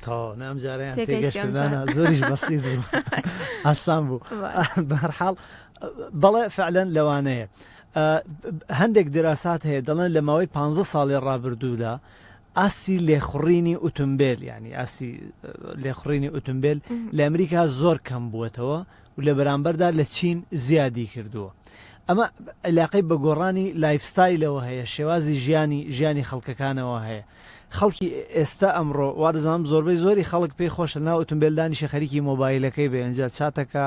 تەواو نا ئەمجارەیان تێگەشتم نا نا زۆریش بەسیط بوو ئاسان بوو بەهەرحاڵ بەڵێ فعلەن لەوانەیە هەندێک دراسات هەیە دەڵێن لە ماوەی پ ساڵی ڕابردوودا ئاستی لێخوڕینی ئوتومبێل ینی ئاستی لێخوڕینی ئوتومبێل لە ئەمریکا زۆر کەم بووەتەوە و لە بەرامبەردا لە چین زیادی کردووە. ئەمە عیلاقەی بە گۆڕانی lifestyle ەوە هەیە، شێوازی ژیانی ژیانی خەڵکەکانەوە هەیە. خەڵکی ئێستا ئەمڕۆ وا دەزانم زۆربەی زۆری خەڵک پێی خۆشە ناو ئوتومبێل دانیشێ خەریکی مۆبایلەکەی بێ ئینجا چاتەکا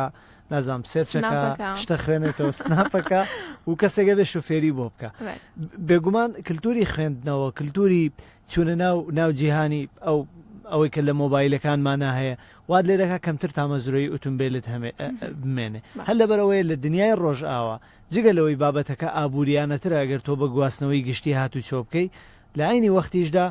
نازانم سێرچەکا سناپەکا. شتە خوێنێتەوە سناپەکا و کەسێک هەبێ شوفێری بۆ بکا. بەلێ. بێگومان کلتوری خوێندنەوە، کلتوری چوونە ناو ناو جیهانی ئەو ئەوەی کە لە مۆبایلەکانمانا هەیە وات لێ دەکا کەمتر تامەزرۆیی ئوتومبێلت هەمێ بمێنێ هەر لەبەرئەوەیە لە دنیای ڕۆژئاوا جگە لەوەی بابەتەکە ئابووریانەترە ئەگەر تۆ بە گواستنەوەی گشتی هاتوچۆ بکەی لە عەینی وەختیشدا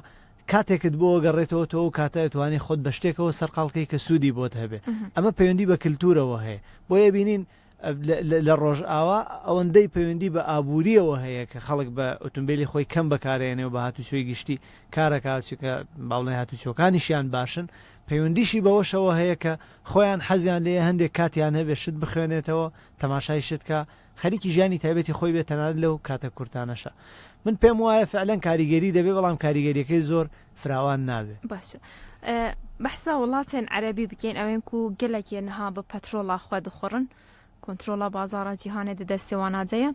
کاتێکت بۆ ئەگەڕێتەوە تۆ ئەو کاتە ئەتوانی خۆت بە شتێکەوە سەرقاڵ کەی کە سوودی بۆت هەبێ ئەمە پەیوەندی بە کلتورەوە هەیە بۆیە بینین لە ڕۆژئاوا ئەوەندەی پەیوەندی بە ئابوورییەوە هەیە کە خەڵک بە ئۆتۆمبێلی خۆی کەم بەکارێنێ و بە هاتوچۆی گشتی کارەکا چونکە با بڵێین هاتوچۆکانیشیان باشن، پەیوەندیشی بەوەشەوە هەیە کە خۆیان حەزیان لێیە هەندێک کاتیان هەبێ شت بخوێنێتەوە، تەماشای شت کا، خەریکی ژیانی تایبەتی خۆی بێت تەنانەت لەو کاتە کورتانەشا. من پێم وایە فعلەن کاریگەری دەبێ بەڵام کاریگەریەکەی زۆر فراوان نابێ. باشە بەحسا وڵاتێن عەرەبی بکەین ئەوێن کو gelekê niha bi petrola xwe dixurin kontrola bazara cîhanê di destê wan de ye.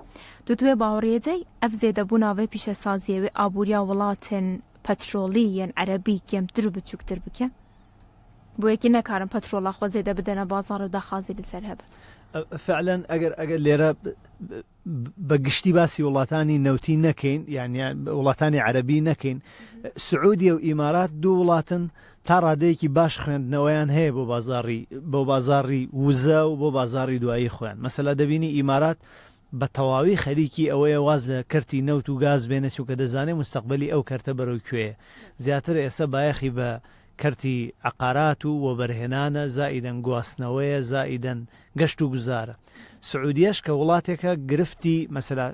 Tu di wê baweriyê de yî ev zêdebûna vê pîşesaziyê wê aboriya welatên petrolî yên erebî kêmtir û biçûktir bike? Bo yekî nekarin petrola xwe zêde bidene bazar û daxwazî li ser hebe. فعلا ئەگەر ئەگەر لێرە بە گشتی باسی وڵاتانی نەوتی نەکەین یان وڵاتانی عەرەبی نەکەین سعودیە و ئیمارات دوو وڵاتن تا ڕادەیەکی باش خوێندنەوەیان هەیە بۆ بازاڕی بۆ بازاڕی وزە و بۆ بازاڕی دوایی خۆیان مەسەلا دەبینی ئیمارات بە تەواوی خەریکی ئەوەیە واز لە کەرتی نەوت و گاز بێنە چونکە دەزانێ مستەقبەلی ئەو کەرتە بەرەو کوێیە زیاتر ئێستا بایەخی بە کەرتی عەقارات و وەبەرهێنانە زائیدەن گواستنەوەیە زائیدەن گەشت و گوزارە. سعودیەش کە وڵاتێکە گرفتی مەسەلا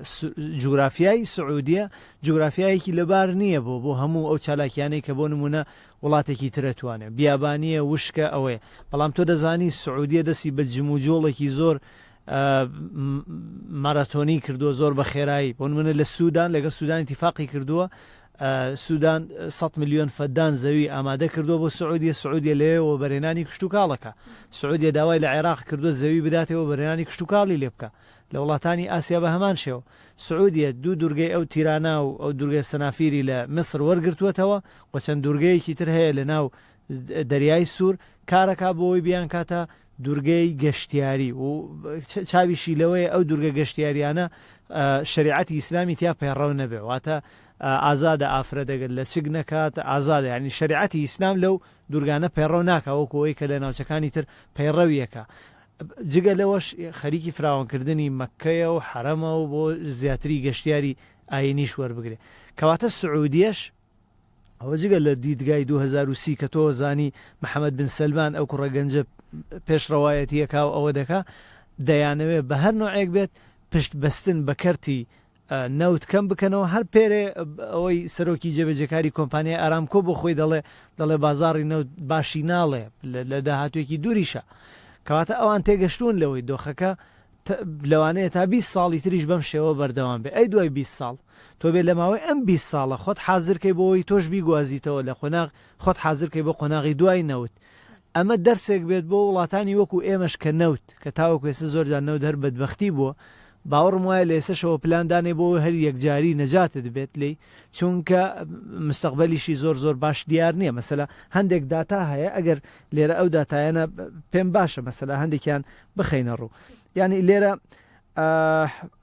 جوگرافیای سعودیە جوگرافیایەکی لەبار نییە بۆ بۆ هەموو ئەو چالاکیانەی کە بۆ نمونە وڵاتێکی ترە توانێ بیابانیە وشکە ئەوەیە بەڵام تۆ دەزانی سعودیە دەستی بە جموجۆڵێکی زۆر ماراتۆنی کردووە زۆر بە خێرایی بۆ نمونە لە سوودان لەگەڵ سوودان ئیتیفاقی کردووە سودان سەد ملیۆن فەدان زەوی ئامادە کردووە بۆ سعودیە، سعودیە لەوێ وەبەرهێنانی کشتوکاڵەکە. سعودیە داوای لە عێراق کردووە زەوی بداتێ وەبەرهێنانی کشتوکاڵی لێ بکا. لە وڵاتانی ئاسیا بە هەمان شێوە. سعودیە دوو دورگەی ئەو تیرانا و ئەو دورگە سەنافیری لە میسر وەرگرتووەتەوە و چەند دورگەیەکی تر هەیە لە ناو دەریای سوور کارەکا بۆ ئەوەی بیانکاتە دورگەی گەشتیاری و چاویشی لەوەیە ئەو دورگە گەشتیاریانە شەریعەتی ئیسلامی تیا پەیڕەو نەبێ واتە ئازادە ئافرەت ئەگەر لەچک نەکات ئازادە یانی شەریعەتی ئیسلام لەو دورگانە پەیڕەو ناکا وەکو ئەوەی کە لە ناوچەکانی تر پەیڕەویەکا جگە لەوەش خەریکی فراوانکردنی مەککەیە و حەرەمە و بۆ زیاتری گەشتیاری ئاینیش وەربگرێ کەواتە سعودیەش ئەوە جگە لە دیدگای 2030 کە تۆ زانی محەمەد بن سەلمان ئەو کوڕە گەنجە پێشڕەوایەتیەکا و ئەوە دەکا دەیانەوێ بە هەر نوعێک بێت پشت بەستن بە کەرتی نەوت کەم بکەنەوە هەر پێرێ ئەوەی سەرۆکی جێبەجێکاری کۆمپانیای ئارامکۆ بۆ خۆی دەڵێ دەڵێ بازاڕی نەوت باشی ناڵێ لە داهاتوێکی دووریشە کەواتە ئەوان تێگەشتوون لەوەی دۆخەکە لەوانەیە تا 20 ساڵی تریش بەم شێوە بەردەوام بێ ئەی دوای 20 ساڵ تۆ بێ لە ماوەی ئەم 20 ساڵە خۆت حازرکەی بۆ ئەوەی تۆش بیگوازیتەوە لە قۆناغ خۆت حازرکەی بۆ قۆناغی دوای نەوت ئەمە دەرسێک بێت بۆ وڵاتانی وەکو ئێمەش کە نەوت کە تاوەکو ئێستا زۆر جار نەوت هەر بەدبەختی بووە باوەڕم وایە لە ئێستەشەوە پلان دانێ بۆ هەر یەکجاری نەجاتت بێت لێی چونکە مستەقبەلیشی زۆر زۆر باش دیار نییە مەسەلا هەندێک داتا هەیە ئەگەر لێرە ئەو داتایەنە پێم باشە مەسەلا هەندێکیان بخەینە ڕوو یعنی لێرە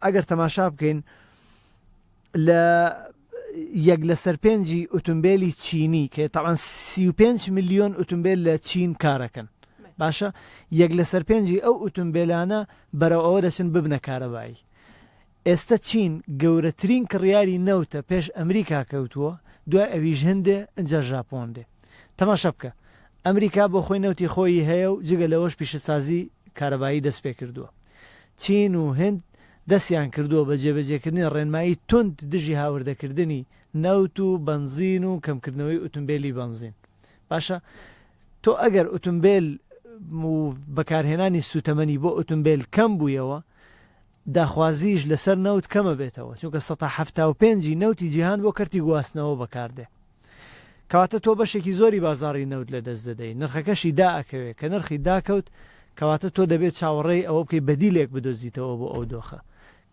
ئەگەر تەماشا بکەین لە یەک لەسەر پێنجی ئوتومبێلی چینی کە تاوان 35 ملیۆن ئوتومبێل لە چین کارەکەن باشە یەک لەسەر پێنجی ئەو ئوتومبێلانە بەرەو ئەوە دەچن ببنە کارەبایی ئێستا چین گەورەترین کڕیاری نەوتە پێش ئەمریکا کەوتووە دوای ئەویش هندێ ئەجا ژاپۆن دێ تەماشا بکە ئەمریکا بۆ خۆی نەوتی خۆی هەیە و جگە لەوەش پیشەسازی کارەبایی دەست پێ کردووە چین و هند دەستیان کردووە بە جێبەجێکردنی ڕێنمایی توند دژی هاوردەکردنی نەوت و بەنزین و کەمکردنەوەی ئوتومبێلی بەنزین. باشە. تۆ ئەگەر ئوتومبێل و بەکارهێنانی سووتەمەنی بۆ ئوتومبێل کەم بوویەوە، داخوازیش لەسەر نەوت کەمەبێتەوە، چونکە سەتا 75 ی نەوتی جیهان بۆ کەرتی گواستنەوە بەکاردێ. کەواتە تۆ بەشێکی زۆری بازاڕی نەوت لەدەست دەدەی، نرخەکەشی دائەکەوێ، کە نرخی داکەوت کەواتە تۆ دەبێت چاوەڕێی ئەوە بکەی بەدیلێک بدۆزیتەوە بۆ ئەو دۆخە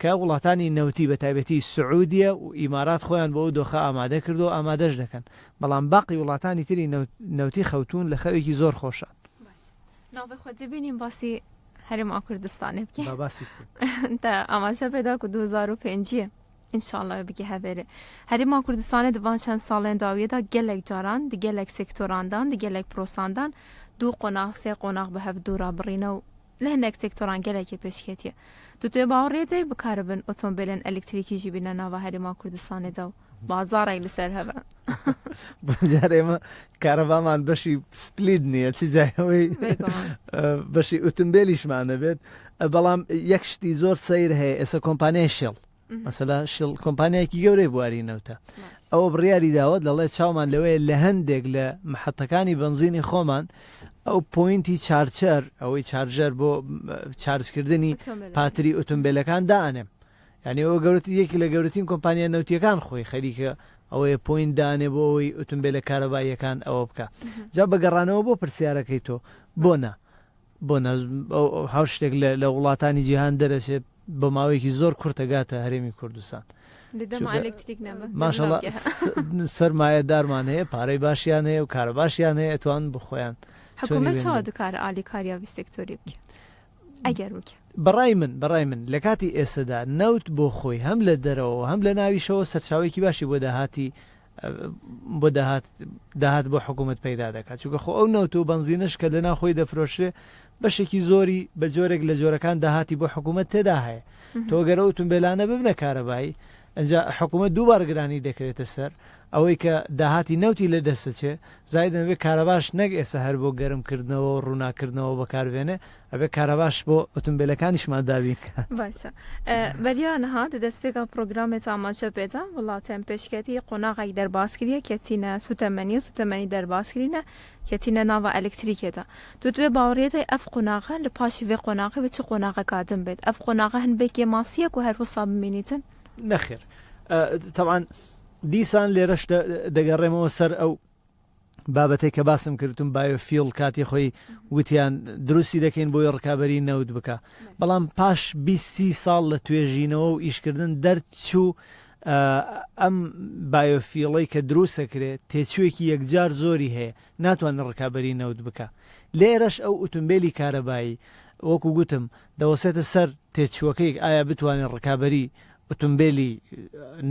کە وڵاتانی نەوتی بە تایبەتی سعودیە و ئیمارات خۆیان بۆ ئەو دۆخە ئامادە کردووە و ئامادەش دەکەن، بەڵام باقی وڵاتانی تری نەوتی خەوتوون لە خەوێکی زۆر خۆشان. باش ناوێ خۆ دەبینین باسی هەرێما کوردستانێ بکەین. با باسی بکەین. تا ئاماژە پێدا کو 2005 ان شاء الله بگی هەڤێرێ. هەرێما کوردستانێ di van çend salên dawiyê de gelek caran di gelek sektorandan di gelek prosandan du qonax sê qonax bi hev dû ra birîne û li hinek sektoran gelekê pêşketiye. Tu tê baweriyê de bikaribin otomobîlên elektrîkî jî bîne nava Herêma Kurdistanê de û bazarek li ser hebe. جار ئێمە کارەبامان بەشی سپلیت نییە چ جایەوەی بەشی ئوتومبیلیشمان نەبێت بەڵام یەک شتی زۆر سەیر هەیە ئێستا کۆمپانیای شێڵ مەسەلا شڵ کۆمپانیایەکی گەورەی بواری نەوتە ئەوە بڕیاری داوە دەڵێ چاومان لەوەیە لە هەندێک لە محەتەکانی بنزینی خۆمان ئەو point ی charger ئەوەی charger بۆ چارجکردنی پاتری ئۆتۆمبیلەکان دانێم یعنی ئەوە گەورەت یەکی لە گەورەترین کۆمپانیا نەوتیەکان خۆی خەریکە ئەوەیە point دانێ بۆ ئەوەی ئۆتۆمبیلە کارەباییەکان ئەوە بکە جا بەگەڕانەوە بۆ پرسیارەکەی تۆ بۆ نا بۆ نا هەر شتێک لە وڵاتانی جیهان دەرەچێت بۆ ماوەیەکی زۆر کورتە گاتە هەرێمی کوردستان. ماشەڵا سەرمایە دارمان هەیە پارەی باشیان هەیە و کارە باشیان هەیە توان بخۆیان حکوومەت چاوە دکارە ئالیکاریا سێکتۆری بکە ئەگەر بکە بەڕای من بەڕای من لە کاتی ئێسەدا نەوت بۆ خۆی هەم لە دەرەوە هەم لە ناویشەوە سەرچاوێکی باشی بۆ داهاتی بۆ داهات داهات بۆ حکوومەت پەیدا دەکات چونکە خۆ ئەو نەوت و بەنزینەش کە لەناو خۆی دەفرۆشرێ بەشێکی زۆری بە جۆرێک لە جۆرەکان داهاتی بۆ حکوومەت تێدا هەیە تۆ گەر ئەو ئوتومبێلانە ببنە کارەبایی ئەجا حکوومەت دووبار گرانی دەکەوێتە سەر ئەوەی کە داهاتی نەوتی لە دەستەچێ زایدن بێ کارەباش نەک ئێستا هەر بۆ گەرم کردنەوە و ڕووناکردنەوە بەکاربێنێ ئەبێ کارەباش بۆ ئۆتۆمبێلەکانیشمان دابین کە. باشە بەریا نها di destpêka programê te amaje pê da welatên pêşketî qonaxek derbas kiriye ketîne sûtemeniyê sûtemenî derbas kirîne ketîne nava elektrîkê de. Tu di wê baweriyê de ev qonaxe li paşî vê qonaxê wê çi qonaxeka din bêt? Ev qonaxe hin bê kêmasî ye ku her wisa bimînîtin? نەخێر تەبعەن دیسان لێرەش دەگەڕێمەوە سەر ئەو بابەتەی کە باسم کردتون biofuel کاتی خۆی وتیان دروستی دەکەین بۆی ڕکابی نەوت بکە بەڵام پاش 20 ساڵ لە توێژینەوە و ئیشکردن دەرچوو ئەم biofuel ەی کە دروستەکرێت تێچوویەکی یەکجار زۆری هەیە ناتوانن ڕکابی نەوت بکە لێرەش ئەو ئوتومبیلی کارەبایی وەکو گوتم دەوەسێتە سەر تێچووەکەی ئایا بتوانێت ڕکابی ئوتومبێلی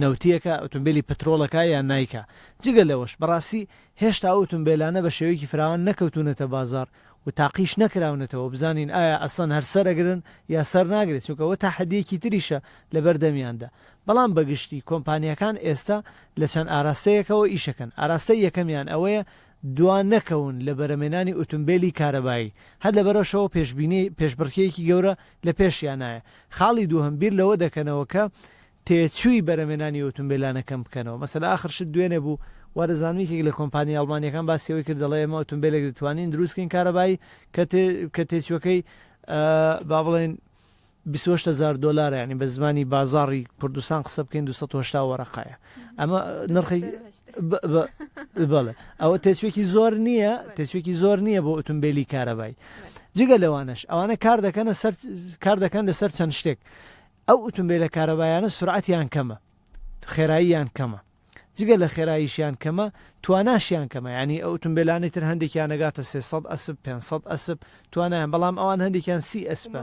نەوتیەکە، ئوتومبێلی پترۆڵەکە یان نایکا. جگە لەوەش بەڕاستی هێشتا ئەو ئوتومبێلانە بە شێوەیەکی فراوان نەکەوتوونەتە بازاڕ و تاقیش نەکراونەتەوە بزانین ئایا ئەسڵەن هەر سەرئەگرن یا سەر ناگرێت چونکە ئەوە تەحەدییەکی تریشە لەبەر دەمیاندا. بەڵام بە گشتی کۆمپانیاکان ئێستا لە چەند ئاراستەیەکەوە ئیشەکەن. ئاراستەی یەکەمیان ئەوەیە دوا نەکەون لە بەرەمێنانی ئوتومبێلی کارەبایی، هەر لەبەرئەوشەوە پێشبینی پێشبڕکێیەکی گەورە لە پێشیانایە. خاڵی دووهەم بیر لەوە دەکەنەوە کە تێچووی بەرەمێنانی ئوتومبێلانە کەم بکەنەوە. مەسەلە ئاخر شت دوێنێ بوو وا دەزانم یەکێک لە کۆمپانیا ئەڵمانییەکان باسی ئەوەی کرد دەڵێ ئێمە ئوتومبێلێک دەتوانین دروست کەین کارەبایی کە کە تێچووەکەی با بڵێین 28 هەزار دۆلارە یانی بە زمانی بازاڕی کوردستان قسە بکەین 280 وەرەقەیە ئەمە نرخی بەڵێ ئەوە تێچوێکی زۆر نییە تێچوێکی زۆر نییە بۆ ئۆتۆمبیلی کارەبای جگە لەوانەش ئەوانە کار دەکەنە سەر کار دەکەن لەسەر چەند شتێک ئەو ئۆتۆمبیلە کارەبایانە سرعەتیان کەمە خێراییان کەمە جگە لە خێراییشیان کەمە، تواناشیان کەمە، یانی ئەو ئوتومبێلانەی تر هەندێکیان ئەگاتە 300 ئەسپ، 500 ئەسپ توانایان، بەڵام ئەوان هەندێکیان 30 ئەسپە،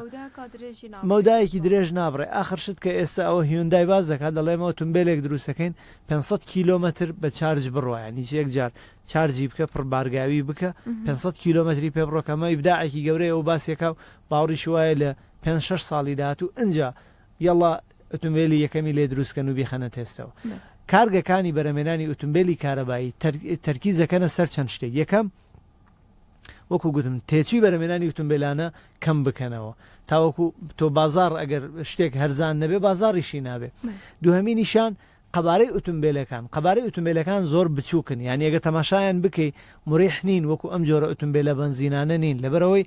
مەودایەکی درێژ نابڕێ، ئاخر شت کە ئێستا ئەوە هیوندای باس دەکات دەڵێ ئێمە ئوتومبێلێک دروست دەکەین 500 کیلۆمەتر بە چارج بڕوا، یانی یەک جار چارجی بکە پڕ بارگاوی بکە 500 کیلۆمەتری پێ بڕۆ کە ئەمە ئیبداعێکی گەورەیە ئەو باسیەکا و باوەڕیشی وایە لە پێنج شەش ساڵی داهاتوو ئنجا یەڵا ئوتومبێلی یەکەمی لێ دروست کەن و بیخەنە تێستەوە. کارگەکانی بەرهەمهێنانی ئوتومبێلی کارەبایی تەرکیز دەکەنە سەر چەند شتێک، یەکەم، وەکو گوتم تێچووی بەرهەمهێنانی ئوتومبێلانە کەم بکەنەوە تاوەکو تۆ بازاڕ ئەگەر شتێک هەرزان نەبێ بازاڕیشی نابێ. دووهەمینیشیان قەبارەی ئوتومبێلەکان، قەبارەی ئوتومبێلەکان زۆر بچووکن، یانی ئەگەر تەماشایان بکەی مریح نین، وەکو ئەم جۆرە ئوتومبێلە بەنزینانە نین، لەبەرئەوەی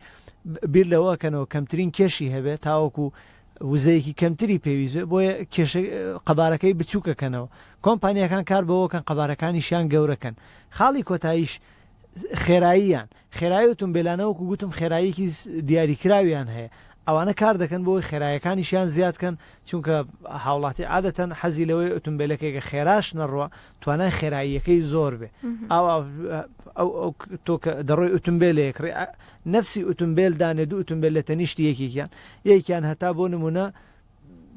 بیر لەوە ئەکەنەوە کەمترین کێشی هەبێ تاوەکو وزەیەکی کەمتری پێویست بێ، بۆیە کێشە قەبارەکەی بچووک ئەکەنەوە. کۆمپانیاکان کار بەوە کەن قەبارەکانیشیان گەورە کەن. خاڵی کۆتاییش خێراییان، خێرایی ئوتومبێلانە وەکو گوتم خێراییەکی دیاریکراویان هەیە، ئەوانە کار دەکەن بۆ ئەوەی خێراییەکانیشیان زیاد کەن، چونکە هاوڵاتی عادەتەن حەزی لەوەیە ئوتومبێلەکەی گەر خێراش نەڕوا توانای خێراییەکەی زۆر بێ. ئاوا ئەو ئەو تۆ کە دەڕۆی ئوتومبێلێک ڕێ نەفسی ئوتومبێل دانێ دوو ئوتومبێل لە تەنیشتی یەکێکیان، یەکیان هەتا بۆ نمونە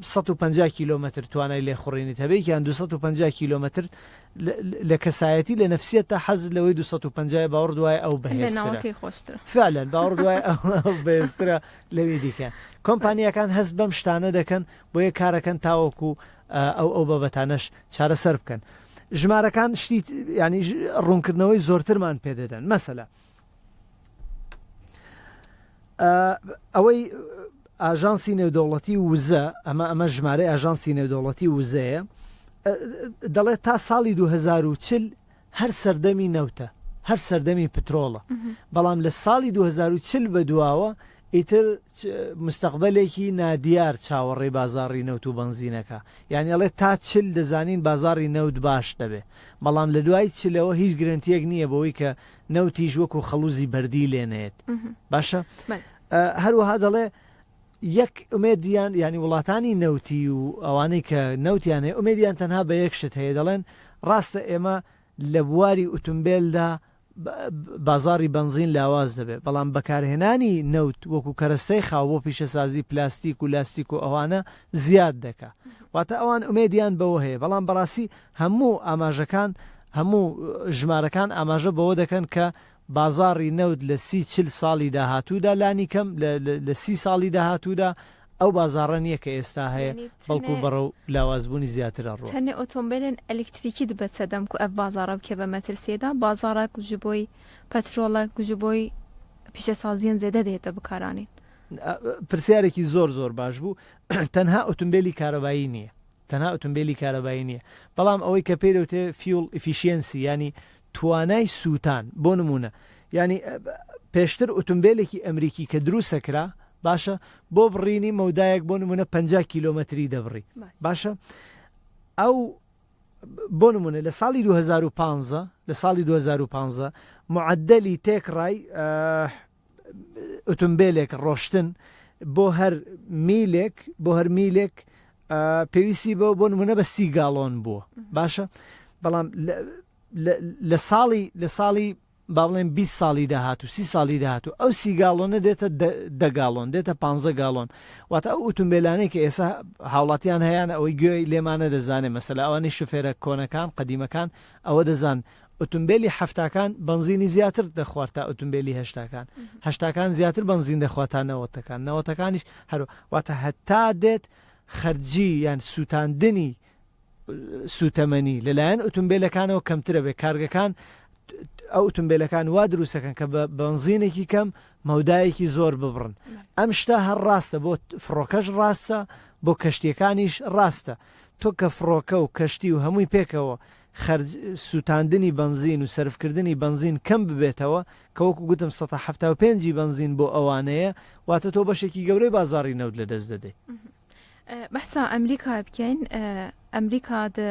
150 کیلۆمەتر توانای لێخوڕینت هەبێ یان 250 کیلۆمەتر لە کەسایەتی لە نەفسیەتتا حەزت لەوەی 250 باوەڕت وایە ئەو بەهێزترە لەناوەکەی خۆشترە. فعلا باوەڕت وایە ئەو بەهێزترە لەوی دیکە. کۆمپانیاکان هەست بەم شتانە دەکەن بۆیە کارەکەن تاوەکو ئەو ئەو بابەتانەش چارەسەر بکەن. ژمارەکان شتی یانی ڕوونکردنەوەی زۆرترمان پێدەدەن. مەسەلە ئەوەی ئاژانسی نێودەوڵەتی وزە، ئەمە ئەمە ژمارەی ئاژانسی نێودەوڵەتی وزەیە، دەڵێت تا ساڵی 2040 هەر سەردەمی نەوتە، هەر سەردەمی پترۆڵە، بەڵام لە ساڵی 2040 بەدواوە ئیتر مستەقبەلێکی نادیار چاوەڕێی بازاڕی نەوت و بەنزینەکە. یانی ئەڵێ تا 40 دەزانین بازاڕی نەوت باش دەبێ، بەڵام لە دوای چلەوە هیچ گرەنتییەک نییە بەوەی کە نەوتیش وەکو خەڵوزی بەردی لێ نەیەت. باشە؟ هەروەها دەڵێ یەک ئومێدیان یانی وڵاتانی نەوتی و ئەوانەی کە نەوتیان هەیە ئومێدیان تەنها بە یەک شت هەیە دەڵێن ڕاستە ئێمە لە بواری ئوتومبێلدا بازاڕی بەنزین لاواز دەبێت بەڵام بەکارهێنانی نەوت وەکو کەرەستەی خاو بۆ پیشەسازی پلاستیک و لاستیک و ئەوانە زیاد دەکا واتە ئەوان ئومێدیان بەوە هەیە بەڵام بەڕاستی هەموو ئاماژەکان هەموو ژمارەکان ئاماژە بەوە دەکەن کە بازاڕی نەوت لە سی چل ساڵی داهاتوودا لانیکەم لە سی ساڵی داهاتوودا ئەو بازاڕە نییە کە ئێستا هەیە، بەڵکو بەڕەو لاوازبوونی زیاتر ئەڕوا. تەنێ ئۆتۆمبێلên ئەلکتریکی دبە سەدەم ku ev bazara bikeve metirsiyê de، bazara ku ji boy petrol e ku ji boy pîşesaziyên zêde dihête bikaranîn. پرسیارێکی زۆر زۆر باش بوو. تەنها ئۆتۆمبێلی کارەبایی نییە. تەنها ئۆتۆمبێلی کارەبایی نییە بەڵام ئەوەی کە پێی دەوتێ fuel efficiency یانی توانای سووتان بۆ نمونە یانی پێشتر ئۆتۆمبێلێکی ئەمریکی کە دروستەکرا باشە بۆ بڕینی مەودایەک بۆ نمونە 50 کیلۆمەتری دەبڕی باشە ئەو بۆ نمونە لە ساڵی 2015 لە ساڵی 2015 معدلی تێکڕای ئۆتۆمبێلێک ڕۆشتن بۆ هەر میلێک بۆ هەر میلێک پێویستی بە بۆ نمونە بە سی گاڵۆن بووە باشە بەڵام لە ساڵی لە ساڵی با بڵێن 20 ساڵی داهاتوو سی ساڵی داهاتوو ئەو سی گاڵۆنە دێتە دە گاڵۆن دێتە پ گاڵۆن واتە ئەو ئوتومبیلانەی کە ئێستا هاوڵاتیان هەیەە ئەوەی گوێی لێمانە دەزانێ مەسەلە ئەوانەی شوفێرە کۆنەکان قەدیمەکان ئەوە دەزان ئوتومبێلی حەفتاکان بەنزینی زیاتر دەخوارد تا ئوتومبێلی هەشتاکان، هەشتاکان زیاتر بەنزین دەخوات تا نەوەتەکان، نەوەتەکانیش هەر واتە هەتا دێت خەرجی یان سووتاندنی سووتەمەنی لەلایەن ئوتومبێلەکانەوە کەمترە بێت، کارگەکان ئەو ئوتومبێلەکان وا دروستەکەن کە بە بەنزینێکی کەم مەودایەکی زۆر ببڕن. ئەم شتە هەر ڕاستە بۆ فڕۆکەش ڕاستە بۆ کەشتیەکانیش ڕاستە. تۆ کە فڕۆکە و کەشتی و هەمووی پێکەوە خەرج سوتاندنی بەنزین و سەرفکردنی بەنزین کەم ببێتەوە، کە وەکو گوتم سەتا 75 ی بەنزین بۆ ئەوانەیە، واتە تۆ بەشێکی گەورەی بازاڕی نەوت لەدەست دەدەی. بەحسا ئەمریکا بکەین، ئەمریکا di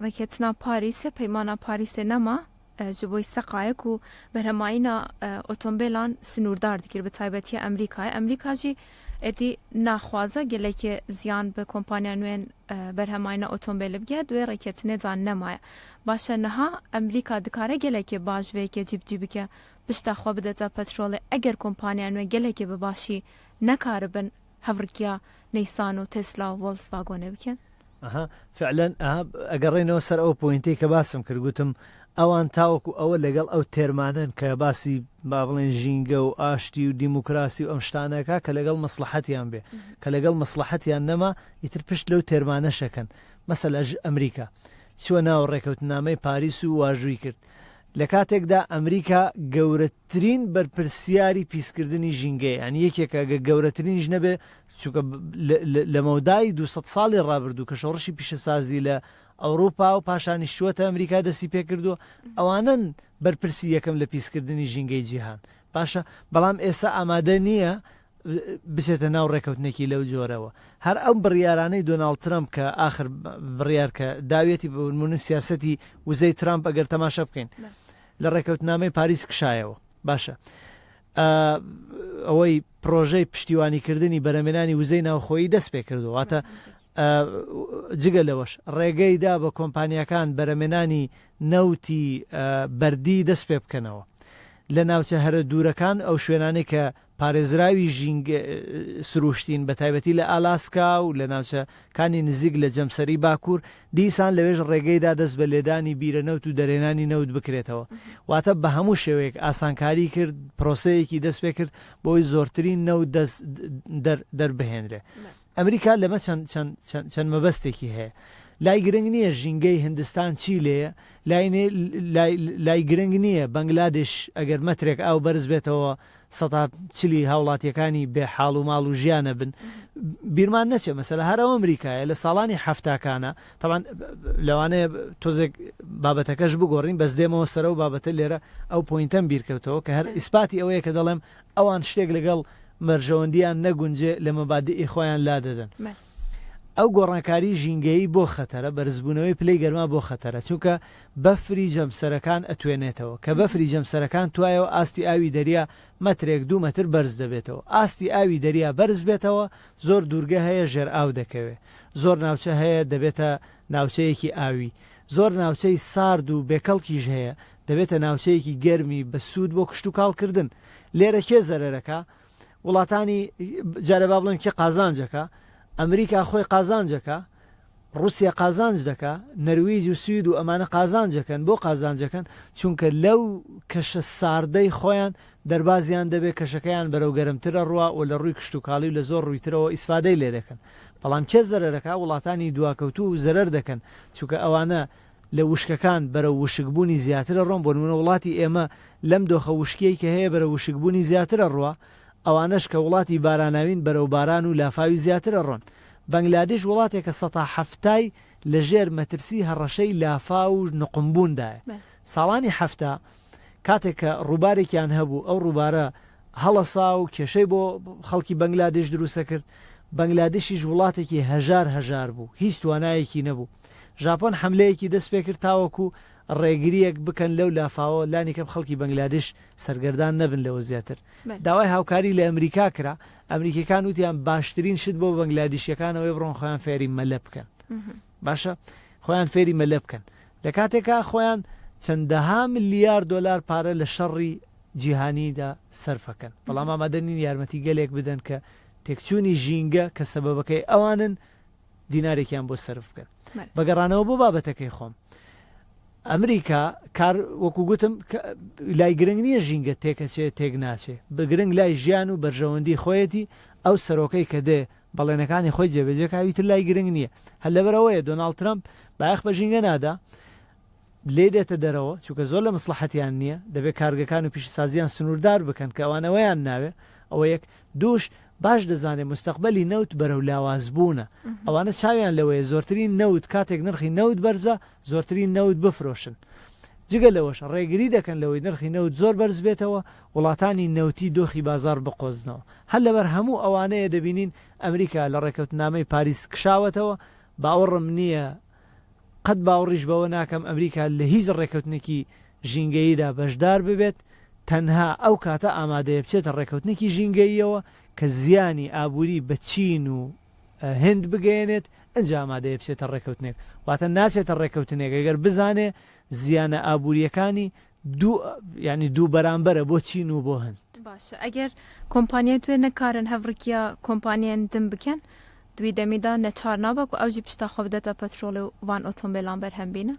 rêketina Parîsê، peymana Parîsê nema ji bo seqayê ku berhemayîna otombêlan sinûrdar dikir bi taybetî Emrîkayê. Emrîka jî êdî naxwaze gelekê ziyan bi kompanya nûyên berhemayîna otombêlê bike, di wê rêketinê de nemaye. Baş e niha Emrîka dikare gelekê baş vê yekê cîbicî bike, pişta xwe bide te petrolê eger kompanya nû gelekê bi başî nekaribin hevrikiya Nissan û Tesla û Volkswagenê bikin. ئەها فعلەن ئەها ئەگەڕێینەوە سەر ئەو پۆینتەی کە باسم کرد گوتم ئەوان تاوەکو ئەوە لەگەڵ ئەو تێرمانەن کە باسی با بڵێن ژینگە و ئاشتی و دیموکراسی و ئەم شتانەکە کە لەگەڵ مەسڵەحەتیان بێ کە لەگەڵ مەسڵەحەتیان نەما ئیتر پشت لەو تێرمانەشەکەن مەسەلە ئەمریکا چووە ناو ڕێکەوتنامەی پاریس و واژووی کرد لە کاتێکدا ئەمریکا گەورەترین بەرپرسیاری پیسکردنی ژینگەیە یانی یەکێکە گە گەورەترینیش نەبێ. چونکە لە مەودای 200 ساڵی ڕابردوو کە شۆڕشی پیشەسازی لە ئەوروپا و پاشانیش چووەتە ئەمریکا دەستی پێکردووە، ئەوانەن بەرپرسی یەکەم لە پیسکردنی ژینگەی جیهان. باشە بەڵام ئێستا ئامادە نییە بچێتە ناو ڕێکەوتنێکی لەو جۆرەوە. هەر ئەم بڕیارانەی دۆناڵد ترەمپ کە ئاخر بڕیار کە داویەتی بە نموونە سیاسەتی وزەی ترامپ ئەگەر تەماشا بکەین لە ڕێکەوتنامەی پاریس کشایەوە باشە ئەوەی پرۆژەی پشتیوانیکردنی بەرەمێنانی وزەی ناوخۆیی دەست پێ کردو واتە جگە لەوەش ڕێگەی دا بە کۆمپانیاکان بەرەمێنانی نەوتی بەردی دەست پێ بکەنەوە لە ناوچە هەرە دوورەکان ئەو شوێنانەی کە پارێزراوی ژینگە سروشتین بە تایبەتی لە ئالاسکا و لە ناوچەکانی نزیک لە جەمسەری باکوور، دیسان لەوێش ڕێگەی دا دەست بە لێدانی بیرە نەوت و دەرهێنانی نەوت بکرێتەوە. واتە بە هەموو شێوەیەک ئاسانکاری کرد، پرۆسەیەکی دەست پێ کرد بۆی زۆرترین نەوت دەست دەر دەربهێنرێ. ئەمریکا لەمە چەند چەند چەند چەند مەبەستێکی هەیە. لای گرنگ نییە ژینگەی هندستان چی لێیە، لای لای لای گرنگ نییە بەنگلادش ئەگەر مەترێک ئاو بەرز بێتەوە سەتا چلی هاوڵاتیەکانی بێ حاڵ و ماڵ و ژیانە بن بیرمان نەچێ مەسەلە هەر ئەو ئەمریکایە لە ساڵانی حەفتاکانە تەبعەن لەوانەیە تۆزێک بابەتەکەش بگۆڕین بەس دێمەوە سەرەو بابەتە لێرە ئەو پۆینتەم بیرکەوتەوە کە هەر ئیسپاتی ئەوەیە کە دەڵێم ئەوان شتێک لەگەڵ مەرژەوەندیان نەگونجێ لە مەبادیئی خۆیان لادەدەن. ئەو گۆڕانکاری ژینگەیی بۆ خەتەرە، بەرزبوونەوەی پلەی گەرما بۆ خەتەرە، چونکە بەفری جەمسەرەکان ئەتوێنێتەوە، کە بەفری جەمسەرەکان توایەوە ئاستی ئاوی دەریا مەترێک دوو مەتر بەرز دەبێتەوە، ئاستی ئاوی دەریا بەرز بێتەوە زۆر دوورگە هەیە ژێر ئاو دەکەوێ، زۆر ناوچە هەیە دەبێتە ناوچەیەکی ئاوی، زۆر ناوچەی سارد و بێکەڵکیش هەیە دەبێتە ناوچەیەکی گەرمی بە سوود بۆ کشتوکاڵ کردن، لێرە کێ زەرەرەکا؟ وڵاتانی جارێ با بڵێن کێ قازانجەکە ئەمریکا خۆی قازانجەکە رووسیا قازانج دەکا نەرویج و سوید و ئەمانە قازانجەکەن بۆ قازانجەکەن چونکە لەو کەشە ساردەی خۆیان دەربازیان دەبێت کەشەکەیان بەرەو گەرمترە ڕوا و لە ڕووی کشتتوکاڵی و لە زۆر ڕوویترەوە ئیسفادەی لێ دەکەن بەڵام کێ زەرەرەکە وڵاتانی دواکەوتوو زەرەر دەکەن چونکە ئەوانە لە وشکەکان بەرەو وشکبوونی زیاتر ئەڕۆن، بۆ نموونە وڵاتی ئێمە لەم دۆخە وشکیەی کە هەیە بەرەو وشکبوونی زیاتر ئەڕوا، ئەوانەش کە وڵاتی باراناوین بەرەو باران و لافاوی زیاتر ئەڕۆن. بەنگلادیش وڵاتێکە سەتا حەفتای لە ژێر مەترسی هەڕەشەی لافاو و نوقمبووندایە. ساڵانی 70 کاتێک کە ڕووبارێکیان هەبوو، ئەو ڕووبارە هەڵەسا و کێشەی بۆ خەڵکی بەنگلادیش دروستەکرد، بەنگلادیشیش وڵاتێکی هەژار هەژار بوو، هیچ توانایەکی نەبوو. ژاپۆن حەملەیەکی دەستپێکرد تاوەکو ڕێگرییەک بکەن لەو لافاوە، لانیکەم خەڵکی بەنگلادیش سەرگەردان نەبن لەوە زیاتر. داوای هاوکاری لە ئەمریکا کرا، ئەمریکییەکان وتیان باشترین شت بۆ بەنگلادیشییەکان ئەوەیە بڕۆن خۆیان فێری مەلە بکەن. باشە خۆیان فێری مەلە بکەن. لە کاتێکا خۆیان چەندەها ملیار دۆلار پارە لە شەڕی جیهانیدا سەرفەکەن، بەڵام ئامادە نین یارمەتی گەلێک بدەن کە تێکچوونی ژینگە کە سەبەبەکەی ئەوانن دینارێکیان بۆ سەرف بکەن. بە گەڕانەوە بۆ بابەتەکەی خۆم، ئەمریکا کار وەکو گوتم لای گرنگ نییە ژینگە تێکەچێ تێک ناچێ، گرنگ لای ژیان و بەرژەوەندی خۆیەتی، ئەو سەرۆکەی کە دێ بەڵێنەکانی خۆی جێبەجێ کا ئیتر لای گرنگ نییە. هەر لەبەرئەوەیە دۆناڵد ترەمپ بایەخ بە ژینگە نادا، لێی دێتە دەرەوە، چونکە زۆر لە مسڵەحەتیان نییە، دەبێ کارگەکان و پیشەسازییان سنووردار بکەن کە ئەوان ئەوەیان ناوێ، ئەوە یەک. دووش، باش دەزانێ موستەقبەلی نەوت بەرەو لاوازبوونە. ئەوانە چاویان لەوەیە زۆرترین نەوت کاتێک نرخی نەوت بەرزە، زۆرترین نەوت بفرۆشن. جگە لەوەش ڕێگری دەکەن لەوەی نرخی نەوت زۆر بەرز بێتەوە، وڵاتانی نەوتی دۆخی بازاڕ بقۆزنەوە. هەر لەبەر هەموو ئەوانەیە دەبینین ئەمریکا لە ڕێکەوتنامەی پاریس کشاوەتەوە، باوەڕم نییە، قەت باوەڕیش بەوە ناکەم ئەمریکا لە هیچ ڕێکەوتنێکی ژینگەییدا بەشدار ببێت، تەنها ئەو کاتە ئامادەیە بچێتە ڕێکەوتنێکی ژینگەییەوە کە زیانی ئابووری بە چین و هند بگەیەنێت، ئنجا ئامادەیە بچێتە ڕێکەوتنێک، واتە ناچێتە ڕێکەوتنێک ئەگەر بزانێ زیانە ئابوورییەکانی دوو یانی دوو بەرامبەرە بۆ چین و بۆ هند. باشە ئەگەر کۆمپانیای توێ نەکارن هەڤڕکیە کۆمپانیێن دن بکەن دوی دەمیدا نەچار نابە کو ئەو ژی پشتا خۆ بدەتە پەترۆڵێ و ڤان ئۆتۆمبێلان بەرهەم بینە؟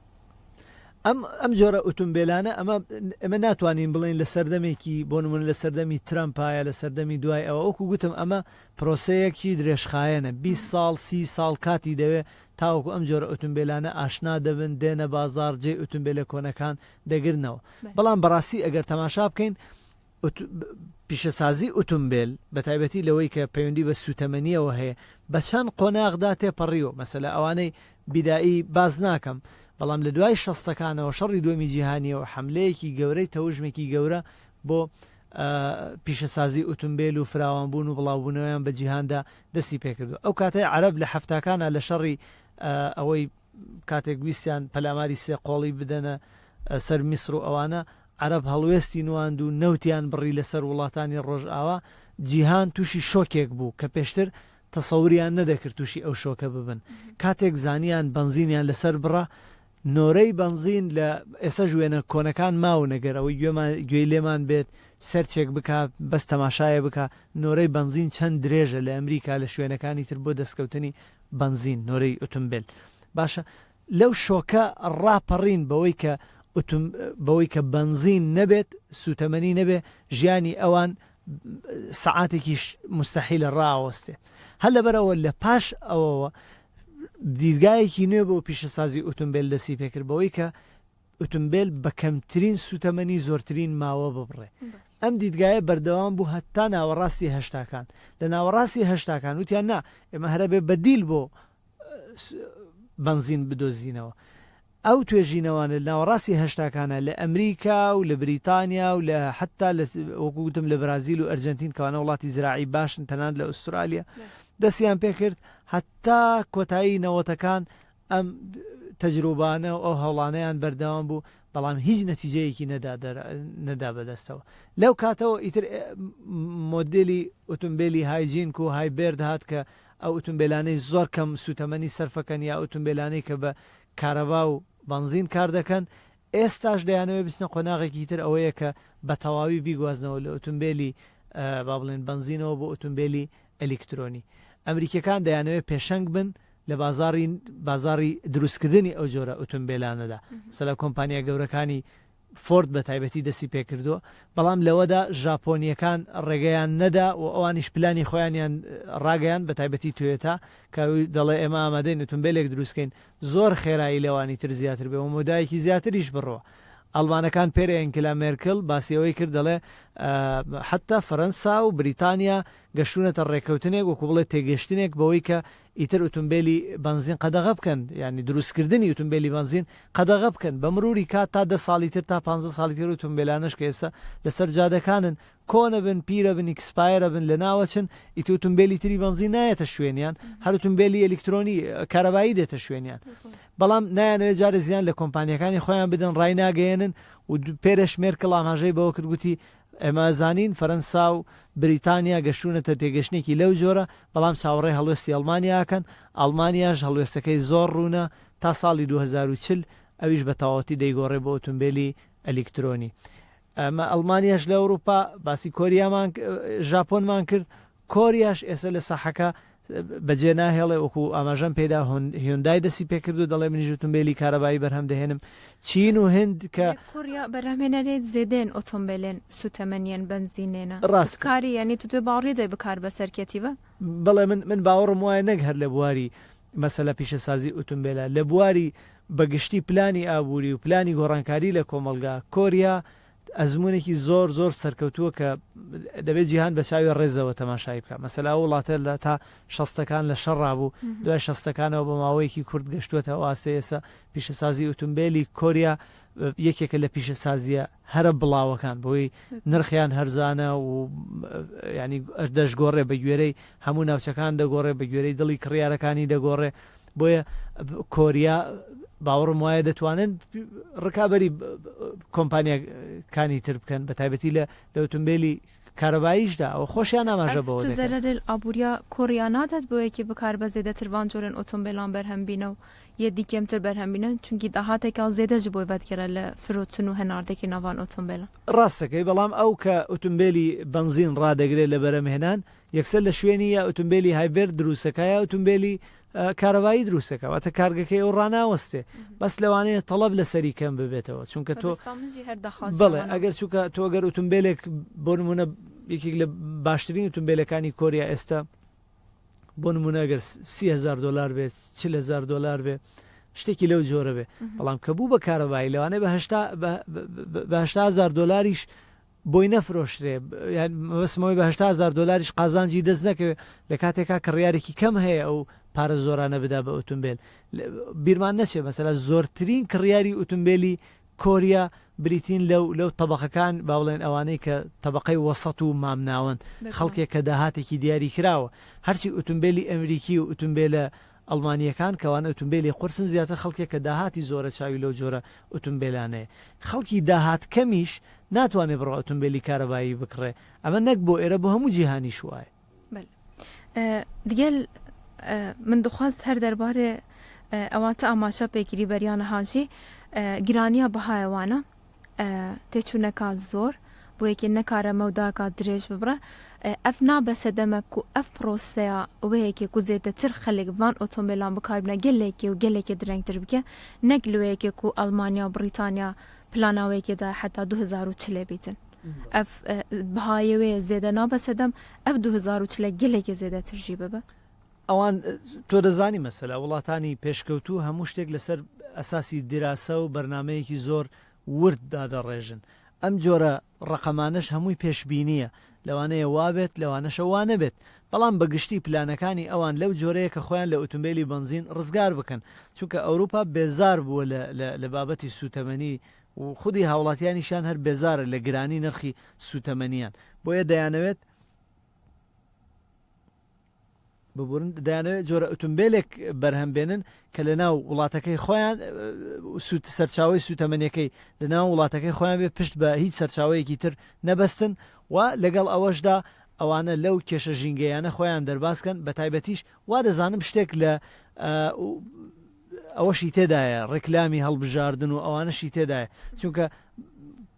ئەم ئەم جۆرە ئوتومبێلانە ئەمە ئێمە ناتوانین بڵێین لە سەردەمێکی بۆ نمونە لە سەردەمی ترەمپایە لە سەردەمی دوای ئەوە وەکو گوتم ئەمە پرۆسەیەکی درێژخایەنە 20 ساڵ 30 ساڵ کاتی دەوێ تاوەکو ئەم جۆرە ئوتومبێلانە ئاشنا دەبن دێنە بازاڕ جێی ئوتومبێلە کۆنەکان دەگرنەوە بەڵام بەڕاستی ئەگەر تەماشا بکەین پیشەسازی ئوتومبێل، بەتایبەتی لەوەی کە پەیوەندی بە سووتەمەنییەوە هەیە، بە چەند قۆناغدا تێپەڕیوە، مەسەلە ئەوانەی بیدائی باس ناکەم، بەڵام لە دوای شەستەکانەوە، شەڕی دووەمی جیهانییەوە، حەملەیەکی گەورەی تەوژمێکی گەورە بۆ پیشەسازی ئوتومبێل و فراوانبوون و بڵاوبوونەوەیان بە جیهاندا دەستی پێکردووە. ئەو کاتەی عەرەب لە حەفتاکانا لە شەڕی ئەوەی کاتێک ویستیان پەلاماری سێقۆڵی بدەنە سەر میسر و ئەوانە، عەرەب هەڵوێستی نواند و نەوتیان بڕی لەسەر وڵاتانی ڕۆژئاوا، جیهان تووشی شۆکێک بوو کە پێشتر تەسەوریان نەدەکرد تووشی ئەو شۆکە ببن. کاتێک زانیان بەنزینیان لەسەر بڕا، نۆرەی بەنزین لە ئێسەش وێنە کۆنەکان ماون ئەگەر ئەوەی گوێمان گوێی لێمان بێت سەرچێک بکا بەس تەماشایە بکا نۆرەی بەنزین چەند درێژە لە ئەمریکا لە شوێنەکانی تر بۆ دەستکەوتنی بەنزین نۆرەی ئوتومبێل باشە لەو شۆکە ڕاپەڕین بەوەی کە ئوتوم بەوەی کە بەنزین نەبێت سوتەمەنی نەبێ ژیانی ئەوان سەعاتێکیش موستەحیلە ڕائەوەستێ هەر لەبەرئەوە لە پاش ئەوەوە دیدگایەکی نوێ بۆ پیشەسازی ئوتومبێل دەستی پێکرد بەوەی کە ئوتومبێل بە کەمترین سوتەمەنی زۆرترین ماوە ببڕێ ئەم دیدگایە بەردەوام بوو هەتا ناوەڕاستی هەشتاکان لە ناوەڕاستی هەشتاکان وتیان نا ئێمە هەرەبێ بەدیل بۆ بەنزین بدۆزینەوە. ئەو توێژینەوانە لە ناوەڕاستی هەشتاکانا لە ئەمریکا و لە بریتانیا و لە حەتتا لە وەکو گوتم لە برازیل و ئەرجەنتین کەوانە وڵاتی زراعی باشن تەنانەت لە ئوسترالیا دەستیان پێکرد هەتا کۆتایی نەوەتەکان ئەم تەجروبانە و ئەو هەوڵانەیان بەردەوام بوو بەڵام هیچ نەتیجەیەکی نەدا نەدا بەدەستەوە لەو کاتەوە ئیتر مۆدێلی ئۆتۆمبیلی هایجینک و هایبێرد هات کە ئەو ئوتومبێلانەی زۆر کەم سوتەمەنی سەرفەکەن یا ئوتومبێلانەی کە بە کارەبا و بەنزین کار دەکەن، ئێستاش دەیانەوێت بچنە قۆناغێکی تر ئەوەیە کە بە تەواوی بیگوازنەوە لە ئوتومبێلی با بڵێن بەنزینەوە بۆ ئوتومبێلی ئەلیکترۆنی. ئەمریکیەکان دەیانەوێت پێشەنگ بن لە بازاڕی بازاڕی دروستکردنی ئەو جۆرە ئوتومبێلانەدا. مەسەلەن کۆمپانیا گەورەکانی فۆرد بە تایبەتی دەستی پێکردووە، بەڵام لەوەدا ژاپۆنییەکان ڕێگەیان نەدا و ئەوانیش پلانی خۆیانیان ڕاگەیاند، بە تایبەتی تۆیۆتا کە دەڵێ ئێمە ئامادەین ئوتومبێلێک دروستکەین زۆر خێرایی لەوانی تر زیاتر بێ و مەودایەکی زیاتریش بڕوا. ئەڵمانەکان پێر ئەنگلا مێرکل باسی ئەوەی کرد دەڵێ حەتتا فەرەنسا و بریتانیا گەشتوونەتە ڕێککەوتنێک وەکو بڵێ تێگەشتنێک بەوەی کە ئیتر ئوتومبێلی بەنزین قەدەغە بکەن، یانی دروستکردنی ئوتومبێلی بەنزین قەدەغە بکەن، بە مروری کات تا دە ساڵی تر تا پانزە ساڵی تر ئوتومبێلانەش کە ئێستا لەسەر جادەکانن کۆنەبن پیرەبن expire ئەبن لەناوەچن ئیتر ئوتومبێلی تری بەنزین نایەتە شوێنیان هەر ئوتومبێلی ئەلیکترۆنی کارەبایی دێتە شوێنیان بەڵام نایانەوێت جارێ زیان لە کۆمپانیەکانی خۆیان بدەن ڕایناگەیەنن و پێرێش مێرکڵ ئاماژەی بەوە کرد گوتی ئێمە ئەزانین فەرەنسا و بریتانیا گەشتوونەتە تێگەشتنێکی لەو جۆرە، بەڵام چاوەڕێی هەڵوێستی ئەڵمانیا ئەکەن، ئەڵمانیاش هەڵوێستەکەی زۆر ڕوونە، تا ساڵی 2040 ئەویش بە تەواوەتی دەیگۆڕێ بۆ ئۆتۆمبێلی ئەلیکترۆنی. ئەمە ئەڵمانیاش لە ئەوروپا، باسی کۆریامان ژاپۆنمان کرد، کۆریاش ئێستا لە ساحەکە بەجێ ناهێڵێ، وەکو ئاماژەم پێدا هیوندای دەستی پێکردو دەڵێ منیش ئوتومبێلی کارەبایی بەرهەم دەهێنم، چین و هند کە. لە کۆریا بەرهەمهێنەرێ زێدەێن ئۆتۆمبێلێن سوتەمەنیێن بەنزینێنە. ڕاستە. کاری یانی تو توێ باوەڕیێ دەی بکار بەسەر کێتی بە؟ بەڵێ من من باوەڕم وایە نەک هەر لە بواری مەسەلە پیشەسازی ئوتومبێلە، لە بواری بە گشتی پلانی ئابووری و پلانی گۆڕانکاری لە کۆمەڵگا، کۆریا ئەزموونێکی زۆر زۆر سەرکەوتووە کە دەبێت جیهان بە چاوی ڕێزەوە تەماشای بکات. مەسەلا ئەو وڵاتە لە تا شەستەکان لە شەڕا بوو، دوای شەستەکانەوە بە ماوەیەکی کورت گەشتووەتە ئەو ئاستەی ئێستا پیشەسازی ئوتومبێلی کۆریا یەکێکە لە پیشەسازییە هەرە بڵاوەکان بەهۆی نرخیان هەرزانە و یانی دەشگۆڕێ بە گوێرەی هەموو ناوچەکان دەگۆڕێ بە گوێرەی دڵی کڕیارەکانی دەگۆڕێ بۆیە کۆریا باوەڕم وایە دەتوانن ڕکابی کۆمپانیاکانی تر بکەن بە تایبەتی لە لە ئۆتۆمبیلی کارەباییشدا ئەوە خۆشیان ئاماژە بەوە دەکەن. زەرەر ئابووریا کۆریا نادات بۆ یەکی بکار بە زێدەتر ڤان جۆرێن ئۆتۆمبیلان بەرهەم بینە و یەدی کێمتر بەرهەم بینە چونکی داهاتێکا زێدە ji بۆی ڤەدگەرە لە فرۆتن و هەناردەکردنا ڤان ئۆتۆمبیلان. ڕاستەکەی بەڵام ئەو کە ئوتومبێلی بەنزین ڕادەگرێت لە بەرەمهێنان یەکسەر لە شوێنی یا ئوتومبێلی hybrid دروستەکا یا ئوتومبێلی کارەبایی دروستەکا واتە کارگەکەی ئەو ڕاناوەستێ بەس لەوانەیە تەڵەب لەسەری کەم ببێتەوە چونکە تۆ بەڵێ ئەگەر چووکە تۆ گەر ئوتومبێلێک بۆ نمونە یەکێک لە باشترین ئوتومبێلەکانی کۆریا ئێستا بۆ نمونە گەر 30هزار دلار بێت 40هزار دلار بێ شتێکی لەو جۆرە بێ بەڵام کە بوو بە کارەبایی لەوانەیە بە هزار دلاریش بۆی نەفرۆشرێ یان مەبەستم ئەوەی بە 80 هەزار دۆلاریش قازانجی دەست نەکەوێ لە کاتێکا کڕیارێکی کەم هەیە ئەو پارە زۆرانە بدا بە ئوتومبێل بیرمان نەچێ مەسەلا زۆرترین کڕیاری ئوتومبێلی کۆریا بریتین لەو لەو تەبەقەکان با بڵێن ئەوانەی کە تەبەقەی وەسەت و مامناوەند خەڵکێک کە داهاتێکی دیاری کراوە هەرچی ئوتومبێلی ئەمریکی و ئوتومبێلە ئەڵمانییەکان کەوانە ئوتومبێلی قورسن زیاتر خەڵکێک کە داهاتی زۆرە چاوی لەو جۆرە ئوتومبێلانەیە. خەڵکی داهات کەمیش ناتوانێ بڕوا ئوتومبێلی کارەبایی بکڕێ. ئەمە نەک بۆ ئێرە بۆ هەموو جیهانیش وایە. بەلێ دگەل من دخواست هەر دەربارەێ ئەوە تە ئاماژە پێکری بەریا نها ژی گرانیا بەهایە وانە تێچوونەکە زۆر بۆ یەکێ نەکارە مەوداکە درێژ ببڕە ئەف نابە سەدەمە کو ئەف پرۆسەیە وێ یەکێ کو زێدەتر خەلک ڤان ئۆتۆمبێلان بکار بنە گەلێکێ و گەلێکێ درەنگتر بکە نەک لوێ یەکێ کو ئەڵمانیا و بڕیتانیا پلانا وێ یەکێ دا حەتا 2040 بیتن ئەف بەهایە وێ زێدە نابە سەدەم ئەف 2040 گەلێکێ زێدەتر ژی ببە. ئەوان تۆ دەزانی مەسەلە وڵاتانی پێشکەوتوو هەموو شتێک لەسەر ئەساسی دیراسە و بەرنامەیەکی زۆر ورد دادەڕێژن. ئەم جۆرە ڕەقەمانەش هەمووی پێشبینییە، لەوانەیە وابێت لەوانەشە وانەبێت، بەڵام بە گشتی پلانەکانی ئەوان لەو جۆرەیە کە خۆیان لە ئوتومبێلی بەنزین ڕزگار بکەن، چونکە ئەوروپا بێزار بووە لە لە لە بابەتی سووتەمەنی و خودی هاوڵاتیانیشیان هەر بێزارە لە گرانی نرخی سووتەمەنیان، بۆیە دەیانەوێت. ببورن دەیانەوێت جۆرە ئوتومبێلێک بەرهەم بێنن کە لە ناو وڵاتەکەی خۆیان سوت سەرچاوی سوتەمەنیەکەی لە ناو وڵاتەکەی خۆیان بێ پشت بە هیچ سەرچاوەیەکی تر نەبەستن و لەگەڵ ئەوەشدا ئەوانە لەو کێشە ژینگەیانە خۆیان دەربازکەن بە تایبەتیش وا دەزانم شتێک لە ئەوەشی تێدایە ڕێکلامی هەڵبژاردن و ئەوانەشی تێدایە چونکە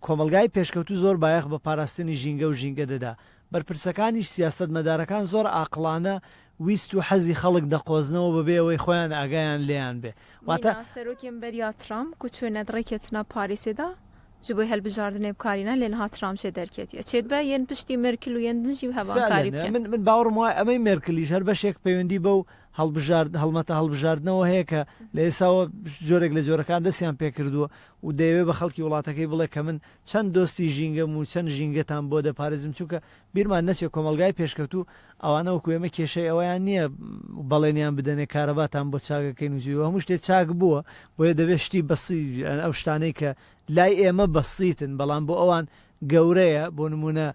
کۆمەلگای پێشکەوتو زۆر بایەخ بە پاراستنی ژینگە و ژینگە دەدا بەرپرسەکانیش سیاسەتمەدارەکان زۆر ئاقڵانە ویست و حەزی خەڵک دەقۆزنەوە بەبێ ئەوەی خۆیان ئاگایان لێیان بێ. واتە. مینا سەرۆکێن بەریا ترامپ کو چوێنە د ڕێکێتنا پاریسێ دا ji بۆی هەلبژاردنێ بکارینە لێ نها ترامپ ژێ دەرکێتیە چێت بە یەن پشتی مێرکل و یەن دن ژی هەڤان کاری فعلا بکەن. من من باوەڕم وایە ئەمەی مێرکلیش هەر بەشێک پەیوەندی بەو هەڵبژارد هەڵمەتە هەڵبژاردنەوە هەیە کە لە ئێستاوە جۆرێک لە جۆرەکان دەستیان پێکردووە و دەیەوێ بە خەڵکی وڵاتەکەی بڵێ کە من چەند دۆستی ژینگەم و چەند ژینگەتان بۆ دەپارێزم چونکە بیرمان نەچێت کۆمەڵگای پێشکەوتوو ئەوانە وەکو ئێمە کێشەی ئەوەیان نییە بەڵێنیان بدەنێ کارەباتان بۆ چاکەکەین و جوی هەموو شتێ چاک بووە بۆیە دەبێت شتی بەسی ئەو شتانەی کە لای ئێمە بەسیتن بەڵام بۆ ئەوان گەورەیە بۆ نمونە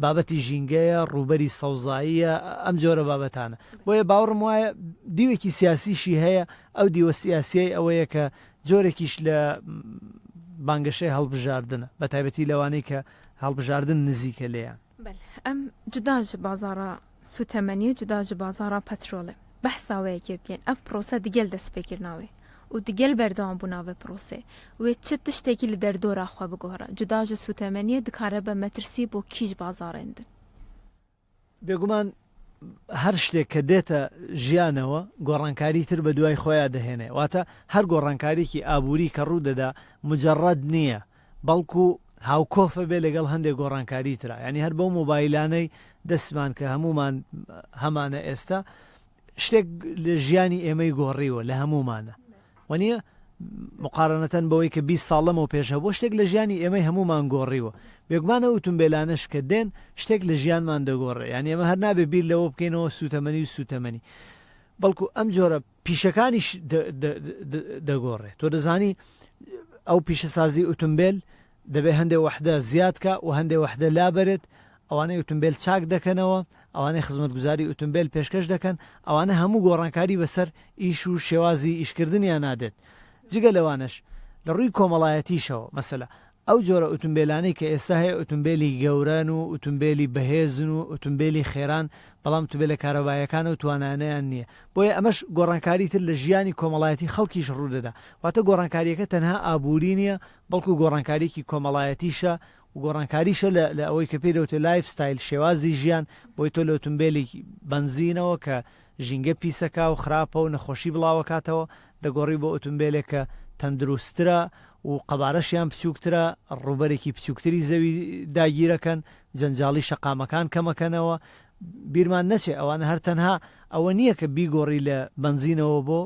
بابەتی ژینگەیە ڕووبەری سەوزاییە ئەم جۆرە بابەتانە بۆیە باوەڕم وایە دیوێکی سیاسیشی هەیە ئەو دیوە سیاسیەی ئەوەیە کە جۆرێکیش لە بانگەشەی هەڵبژاردنە، بەتایبەتی لەوانەی کە هەڵبژاردن نزیکە لێیان. بەلێ ئەم جودا ژ بازاڕا سوتەمەنیە جودا ژ بازاڕا پەترۆڵێ بەحسا وێ یەکێ بکەین ئەڤ پرۆسە دگەل دەسپێکرنا وێ و دگەل بەردەوام بوونا ڤێ پرۆسێ وێ چ تشتێکی لە دەردۆرا خوە بگۆڕە جودا ژ سوتەمەنیە دکارە بە مەترسی بۆ کیژ بازاڕێن دن. بێگومان هەر شتێک کە دێتە ژیانەوە گۆڕانکاری تر بە دوای خۆیا دەهێنێ واتە هەر گۆڕانکاریکی ئابووری کە ڕوو دەدا مجەڕەد نییە بەڵکو هاوکۆفە بێ لەگەڵ هەندێک گۆڕانکاری ترا یعنی هەر بەو مۆبایلانەی دەستمان کە هەمومان هەمانە ئێستا شتێک لە ژیانی ئێمەی گۆڕیوە لە هەموومانە وەنیە؟ مقارنەتەن بەوەی کە 20 ساڵ لەمەو پێش هەبوو شتێک لە ژیانی ئێمەی هەموومان گۆڕیوە بێگومان ئەو ئوتومبێلانەش کە دێن شتێک لە ژیانمان دەگۆڕێ یانی ئێمە هەر نابێ بیر لەوە بکەینەوە سوتەمەنی و سوتەمەنی بەڵکو ئەم جۆرە پیشەکانیش دەگۆڕێ تۆ دەزانی ئەو پیشەسازی ئوتومبێل دەبێ هەندێ وەحدە زیاد کا و هەندێ وەحدە لابەرێت، ئەوانەی ئوتومبێل چاک دەکەنەوە، ئەوانەی خزمەتگوزاری ئوتومبێل پێشکەش دەکەن، ئەوانە هەموو گۆڕانکاری بەسەر ئیش و شێوازی ئیشکردنیانا دێت. جگە لەوانەش لە ڕووی کۆمەڵایەتیشەوە مەسەلە ئەو جۆرە ئوتومبێلانەی کە ئێستا هەیە ئوتومبێلی گەورەن و ئوتومبێلی بەهێزن و ئوتومبێلی خێران، بەڵام ئوتومبێلە کارەباییەکان ئەو توانایانەیان نییە. بۆیە ئەمەش گۆڕانکاری تر لە ژیانی کۆمەڵایەتی خەڵکیش ڕوودەدا. واتە گۆڕانکارییەکە تەنها ئابووری نییە، بەڵکو گۆڕانکارییەکی کۆمەڵایەتیشە و گۆڕانکاریشە لە لە ئەوەی کە پێی دەوترێت life style شێوازی ژیان، بۆی تۆ لە ئوتومبێلێکی بەنزینەوە کە ژینگە پیسەکا و خراپە و نەخۆشی بڵاوەکاتەوە دەگۆڕی بۆ ئوتومبێلێک کە تەندروستترە و قەبارەشیان بچووکترە، ڕووبەرێکی بچووکتری زەوی داگیرەکەن، جەنجاڵی شەقامەکان کەمەکەنەوە، بیرمان نەچێ ئەوانە هەر تەنها ئەوە نییە کە بیگۆڕی لە بەنزینەوە بۆ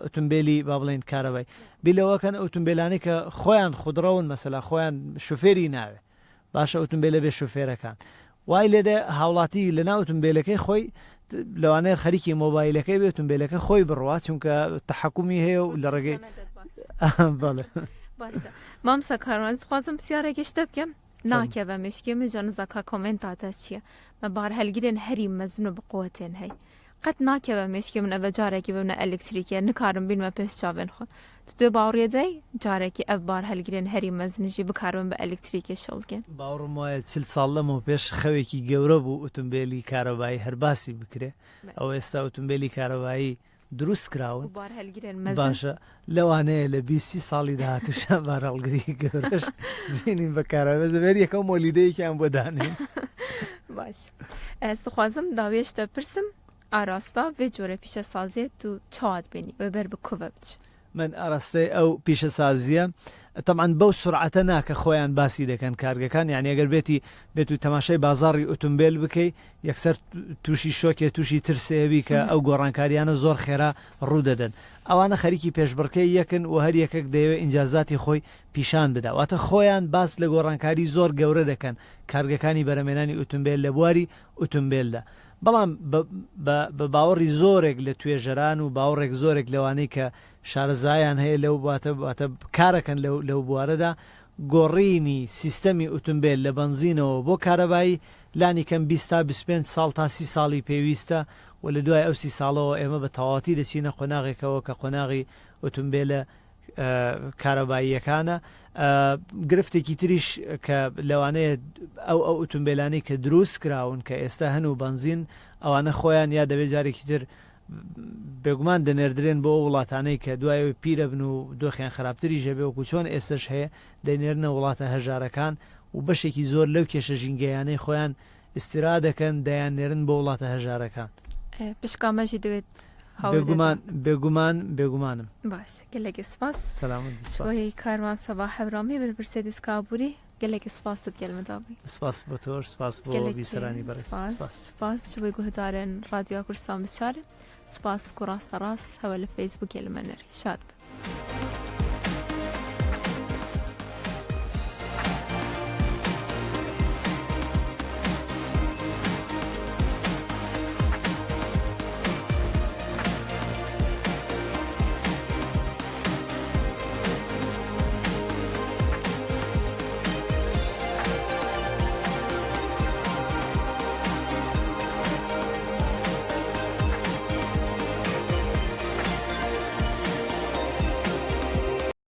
ئوتومبێلی با بڵێین کارەبای بیر لەوە کەن ئوتومبێلانەی کە خۆیان خودڕەون مەسەلا خۆیان شوفێری ناوێ. باشە ئوتومبێلە بێ شوفێرەکان وای لێدێ هاوڵاتی لەناو ئوتومبێلەکەی خۆی لەوانەیە خەریکی مۆبایلەکەی بێ ئوتومبێلەکە خۆی بڕوا چونکە تەحەکومی هەیە و لە ڕێگەی بەڵێ. باشە مامسا کاروان دخوازم پرسیارێکی شتە بکەم ناکەڤە مێشکێ من جا نزا کا کۆمێنتا تە چییە مە بارهەلگرێن هەری مەزن و بقوەتێن هەی قەت ناکەڤە مێشکێ من ئەڤە جارێکی ببنە ئەلکتریکیە نکارم بینمە پێش چاڤێن خۆ تو دوێ باوڕیە دەی جارێکی ئەڤ بارهەلگرێن هەری مەزنژی بکاربن بە ئەلکتریکێ شڵگێن. باوەڕم وایە 40 ساڵ لەمەو پێش خەوێکی گەورە بوو ئوتومبێلی کارەبایی هەر باسی بکرێ ئەوە ئێستا ئوتومبێلی کارەبایی دروست کراون بارهەلگرێن مەزن. باشە لەوانەیە لە 20 سی ساڵی داهاتووشا بارهەڵگری گەورەش بینین بە کارەبا بەس دەبێت یەکەم مۆلیدەیەکیان بۆ دانێین. باش ئەز دخوازم داویێ ji te pirsim ئاراستە vê corê پیشەسازیە tu çawa dibînî wê ber bi ku ve biçe؟ من ئاراستەی ئەو پیشەسازیە تەبعەن بەو سورعەتە نا کە خۆیان باسی دەکەن کارگەکان یانی ئەگەر بێتی بێت و تەماشای بازاڕی ئوتومبێل بکەی یەکسەر تووشی شۆکێ تووشی ترسێبی کە ئەو گۆڕانکاریانە زۆر خێرا ڕوو دەدەن ئەوانە خەریکی پێشبڕکێی یەکن و هەر یەکەک دەیەوێ ئینجازاتی خۆی پیشان بدا واتە خۆیان باس لە گۆڕانکاری زۆر گەورە دەکەن کارگەکانی بەرەمێنانی ئوتومبێل لە بواری ئوتومبێلدا بەڵام بە باوەڕی زۆرێک لە توێژەران و باوەڕێک زۆرێک لەوانەی کە شارەزایان هەیە لەو واتە واتە کارەکەن لەو لەو بوارەدا گۆڕینی سیستەمی ئوتومبێل لە بەنزینەوە بۆ کارەبایی لانی کەم 20 تا 25 ساڵ تا 30 ساڵی پێویستە و لە دوای ئەو 30 ساڵەوە ئێمە بە تەواوەتی دەچینە قۆناغێکەوە کە قۆناغی ئوتومبێلە کارەباییەکانە گرفتێکی تریش کە لەوانەیە ئەو ئەو ئوتومبێلانەی کە دروست کراون کە ئێستا هەن و بەنزین ئەوانە خۆیان یا دەبێت جارێکی تر بێگومان دەنێردرێن بۆ ئەو وڵاتانەی کە دوای ئەوەی پیرەبن و دۆخیان خراپتریش هەبێ وەکو چۆن ئێستەش هەیە دەینێرنە وڵاتە هەژارەکان و بەشێکی زۆر لەو کێشە ژینگەیانەی خۆیان ئیستیرا دەکەن دەیاننێرن بۆ وڵاتە هەژارەکان. پشکا مەژی دەوێت بێگومان بێگومان بێگومانم. باش گەلێکی سپاس. سەلامەت بی سپاس. بۆی کاروان سەباح هەورامی بەرپرسێ دیسکا ئابووری گەلێکی سپاس تو گەل من دابی. سپاس بۆ تۆش سپاس بۆ بیسەرانی بەڕێز سپاس سپاس بۆی گوهدارێن ڕادیۆ کوردستان 24 سپاس کو ڕاستە ڕاست هەوە لە فەیسبووکێ لە مە نەری شاد بن.